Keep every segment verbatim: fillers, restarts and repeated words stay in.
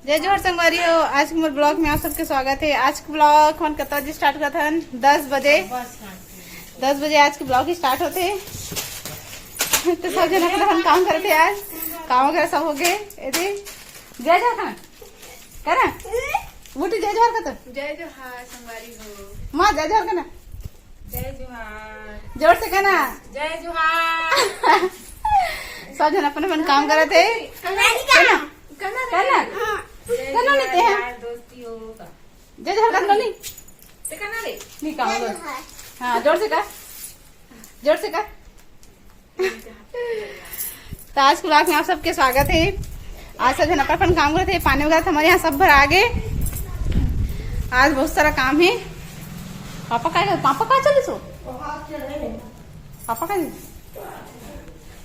जय जोहार संगवारी हो, आज के मोर vlog में आप सबके स्वागत है। आज के vlog हमन कतका बजे start करत हन? दस बजे। दस बजे आज के vlog start होथे। तो सब झन अपन अपन काम करत हे आज, काम वगैरह सब हो गए। एदे जय जोहार करा, करा। बुटी जय जोहार करा तो। जय जोहार संगवारी हो। माँ जय जोहार करा। जय जोहार। जोर से करा। जय जोहार। सब झन अपन अपन काम करत हे। करा। करा। करा। हाँ। जय करा लेते हैं। जोहार दोस्ती हो। जय जोहार करा नी। ते करा रे। नहीं कहा बोल। हाँ, जोर से करा। जोर से करा। तो आज के vlog में आप सबके स्वागत है। आज सब झन अपन अपन काम करत हे, पानी वगैरह तो हमर यहाँ सब भरा गे। आज बहुत सारा काम है। पापा का, पापा का चलिस हो? पापा का चलिस?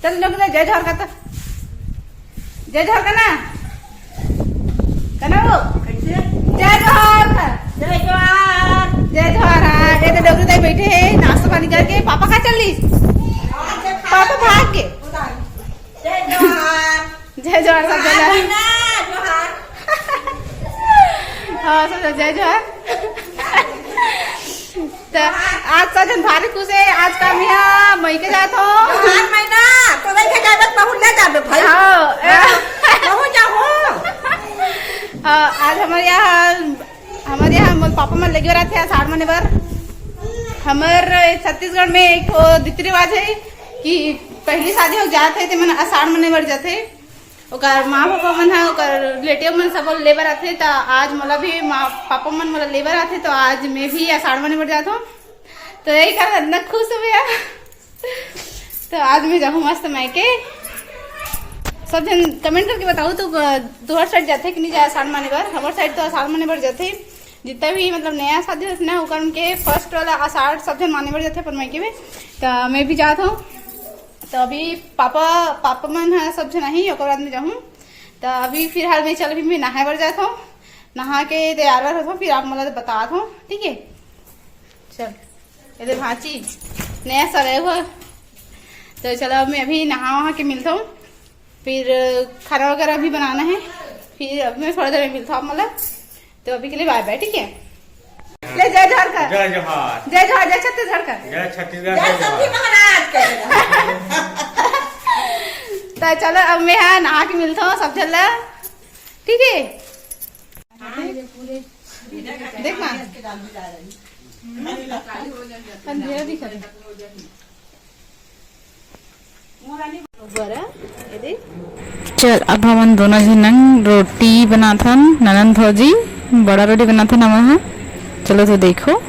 चल लोग ने जय जोहार करा तो। जय जोहार करा ना। करा ना वो। कैसे? जय जोहार करा। जय जोहार। जय जोहार। हाँ, ये तो डोकरी दाई बैठे हैं नाश्ता पानी करके। पापा का चलिस? पापा भाग के। जय जोहार। जय जोहार सब झन ला। हाँ, सब जय जोहार। त आज सब झन भारी खुश हे। आज का मेहा मइके जात हो। जोहार मैना, तो मइके जाबे, बहुत ले जाबे भाई। हाँ। हाँ, बहुत जाहूँ। हाँ, आज हमर यहाँ, हमर यहाँ मोर पापा मन लेगे बर आथे आषाढ़ माने बर। हमर छत्तीसगढ़ में एक ठो रीति रिवाज है कि पहली शादी हो जात है, ते मन आषाढ़ माने बर जाथे। ओकर माँ पापा मन ह, ओकर रिलेटिव मन सब ले बर आथे, त आज मोला भी माँ पापा मन मोला ले बर आथे, त आज मैं भी आषाढ़ माने बर जात हूँ। तो यही कारण इतना खुश हूँ भैया। तो आज मैं जाहूँ मस्त मायके। सब झन comment करके बताओ तो, अ, तुहर साइड जाथे कि नहीं जाए आषाढ़ माने बर? हमर साइड तो आषाढ़ माने बर जाथे। जितना भी मतलब नया शादी होथे ना, ओकर उनके फर्स्ट वाला आषाढ़ सब झन माने बर जाथे अपन मायके में। तो मैं भी जात हूँ। तो अभी पापा, पापा मन ह सब झन आही, ओकर बाद में जाहूँ। तो अभी फिलहाल मैं चल, अभी मैं नहाए बर जात हूँ, नहा के तैयार बर होत हूँ, फिर आप मोला बतात हूँ, ठीक है? चल, ये दे भांची, नया सगाई हो। तो चलो, अब मैं अभी नहा वहा के मिलता हूँ, फिर खाना वगैरह भी बनाना है, फिर अब मैं थोड़ा देर में मिलता हूँ आप मोला। तो अभी के लिए बाय बाय, ठीक है? ले जय जोहार करा। जय जोहार। जय जोहार, जय छत्तीसगढ़ करा। जय छत्तीसगढ़, जय जय शंभू जोहार। महाराज करा। तो चलो, अब मैं हा नहा के मिलता हूँ सब झन ला, ठीक है? देख ना, अंधेरा दिखत हे। चल, अब हमन दोनों झन रोटी बनाथन, ननंद भौजी बड़ा रोटी बनाथन हमन ह। चलो तो देखो।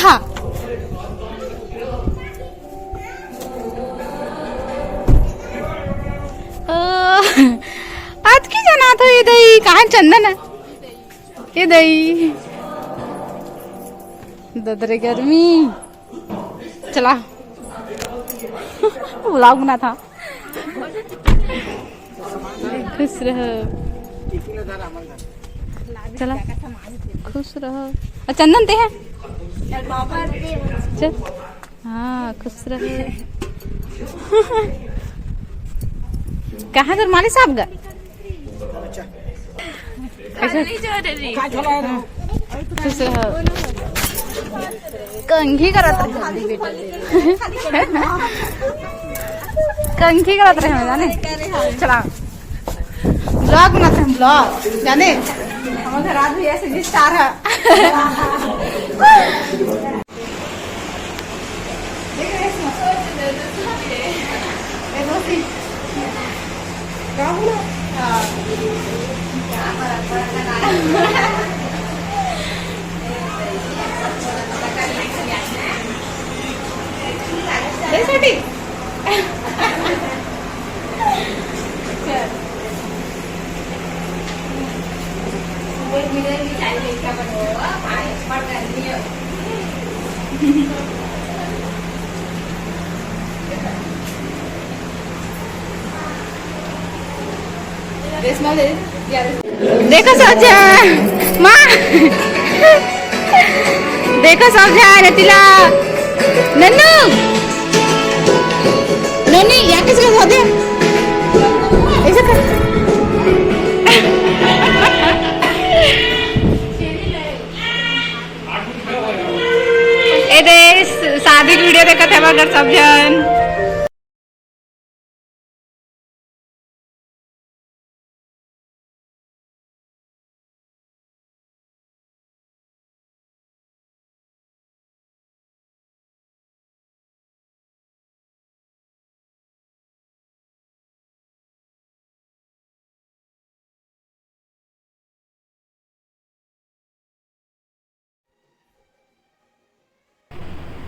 हाँ। ओ, अतकी जनात हो ये दई, कहाँ चंदन है? ये दई। ददरे गर्मी। चला। Vlog बनात हंव। खुश रहो। चला। खुश रहो। अउ चंदन ते है? चल। हाँ, खुश रहो। कहाँ तोर मालिक साहब गा? कैसे? खुश रहो। कंघी करत रहे। कंघी करत रहे, जाने? चला। Vlog बनाते हैं, vlog, जाने? हमारे घर आज भी ऐसे star है। देखो सब झन, माँ, देखो सब झन, एती ला, नन्नू, नन्नी, या किसके साथ है? ऐसे कर। ए दे, शादी के video देखत हवा अगर सब झन।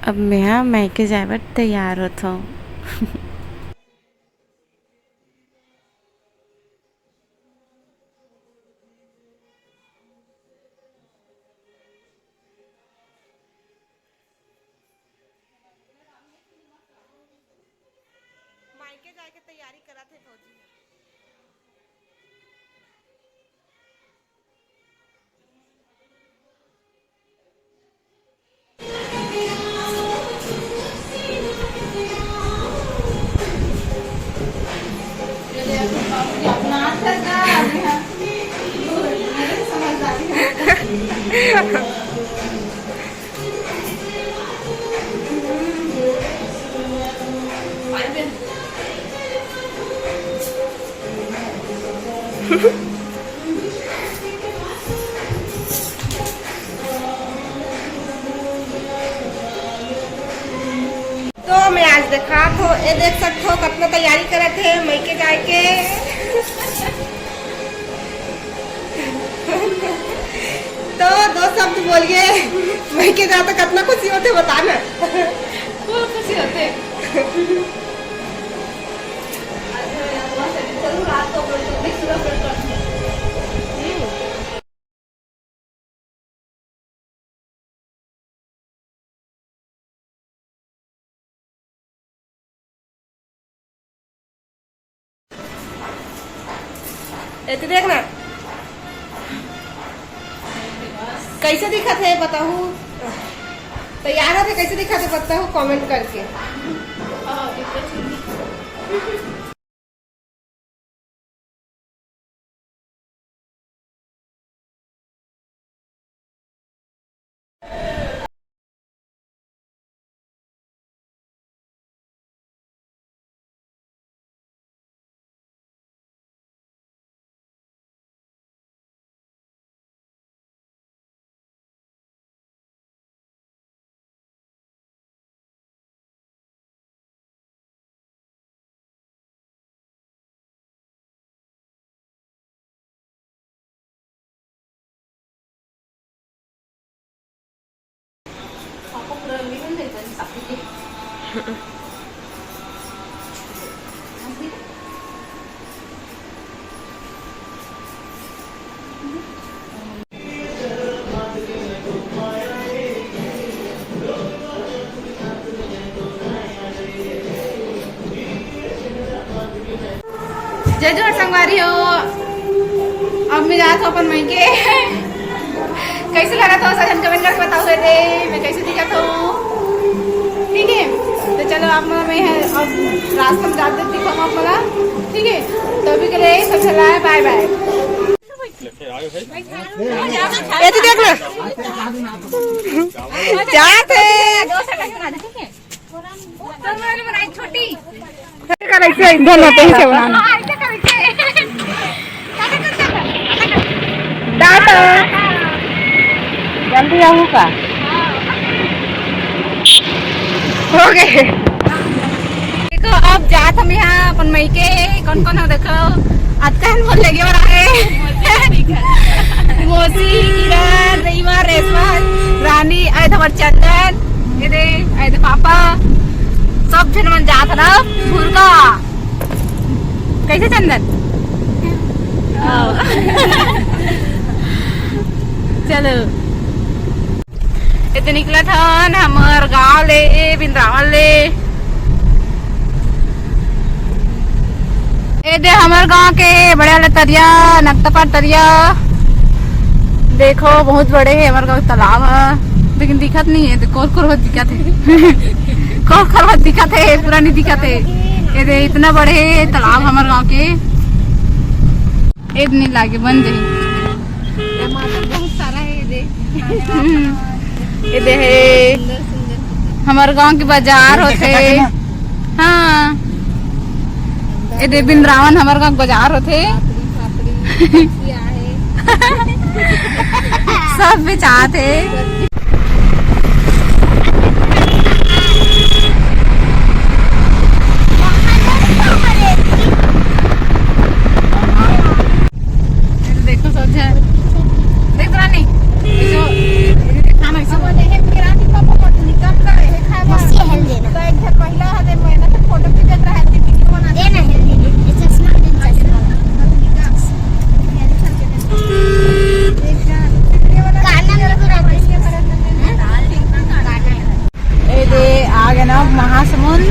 अब मेहा मायके जाए बर तैयार होत हूँ। मायके जाए के तैयारी करत हे भौजी। तो मैं आज दिखात हो, ये देख सकत हो कितना तैयारी करत हे मायके जाए के। तो दो शब्द बोलिए, मायके जाए तो कितना खुशी होथे, बता ना। बहुत खुशी होथे। एती देख ना, कैसे दिखत हे बताहू, तैयार होके कैसे दिखत हे बताहू, comment करके। जय जोहार संगवारी हो, अब मैं जात हूँ अपन मायके। कैसे लगा था सजन, comment करके बताओ रे, मैं कैसे दिखा था, ठीक है? तो चलो आप मैं अब रास्ता में जाते दिखाऊंगा आप मला, ठीक है? तो अभी के लिए सब चला है, bye bye। ये तो देख ना, जाते। छोटी। दोनों पे ही से बनाना। टाटा। जल्दी आऊँ का? हो गए। देखो, अब जात हम यहाँ अपन मायके, कौन कौन हो देखो, अतका हन बोल लेगे वाला है। मौसी, किरण, रहीमा, रेशमा, रानी, आए थे हमारे चंदन, ये दे, आए थे पापा, सब झन मन जात हन अब भुरका। कैसे चंदन? आओ। चलो। ये तो निकलत हन हमर गांव ले, ए, बिंद्रावन ले। ए, दे हमर गांव के बड़े वाले तरिया, नक्तापार तरिया। देखो, बहुत बड़े हे हमर गांव के तालाब ह, लेकिन दिखत नहीं हे। कोर कोर होत दिखत हे। कोर कोर होत दिखत हे, पूरा नहीं दिखत हे। ये दे, इतना बड़े तालाब हमर गांव के। ए दे, नहीं लागे, बन जाही। टमाटर बहुत सारा हे, ये दे। ये दे हे। हमर गांव के बाजार होथे। हाँ। ये दे, बिंद्रावन हमर गांव के बाजार होथे। सब बेचात हे। देखो सब झन, देख तो रानी, ये जो, ये खाना ऐसे अब देखे मेरा की पापा पत्नी कम करे हे खाए बस ये हेल्दी ना। तो एक घर महिला है, दे महीना से फोटो खींचत रहे, अपनी वीडियो बनाते दे ना हेल्दी ना, ये चश्मा दे, चश्मा। गाना मेरे को रख दे। हैं? गाना है। ए दे, आ गए ना महासमुंद।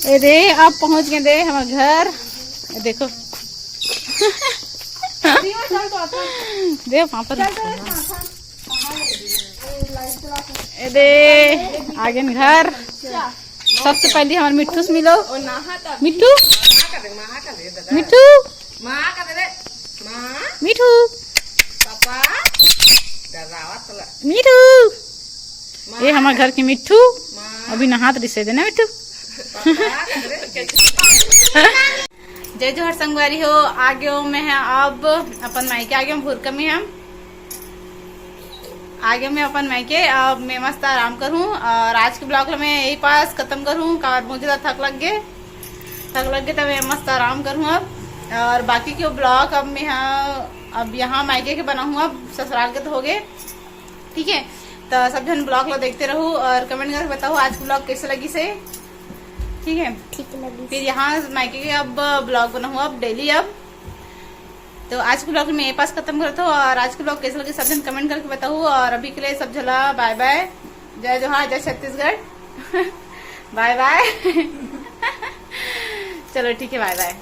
ए दे, अब पहुंच गए दे हमर घर। ए देखो। दे पापा। ए दे, आ गए घर। सबसे पहले हमर मिट्ठू से मिलो। मिट्ठू, मिट्ठू, माँ का दे रे, माँ। मिट्ठू। पापा, डरावा तोला। मिट्ठू। माँ। ये हमर घर के मिट्ठू। माँ। अभी नहात रिसे देना मिट्ठू। पापा, का दे रे? जय जोहार संगवारी हो, आ गयो मैं ह अब अपन मायके आ गयो भुरका में हम। आ गयो मैं अपन मायके, अब मैं मस्त आराम करूँ और आज के ब्लॉग ला मैं यही पास खत्म करूँ, काबर बहुत ज़्यादा थक लग गए, थक लग गए, तब मैं मस्त आराम करूँ अब। और बाकी के ब्लॉग अब मैं ह-, अब यहाँ मायके के बनाऊँ, अब ससुराल के तो हो गए, ठीक है। तो सब झन ब्लॉग ला देखते रहू और कमेंट करके बताओ आज के ब्लॉग कैसे लगी से, ठीक है। ठीक लगी। फिर यहाँ मायके के अब ब्लॉग बनाऊँ अब डेली अब। तो आज के ब्लॉग मैं ये पास खत्म करत हूँ और आज के ब्लॉग कैसे लगे सब झन कमेंट करके बताओ और अभी के लिए सब झला बाय बाय, जय जोहार, जय छत्तीसगढ़। बाय बाय। चलो ठीक है, बाय बाय।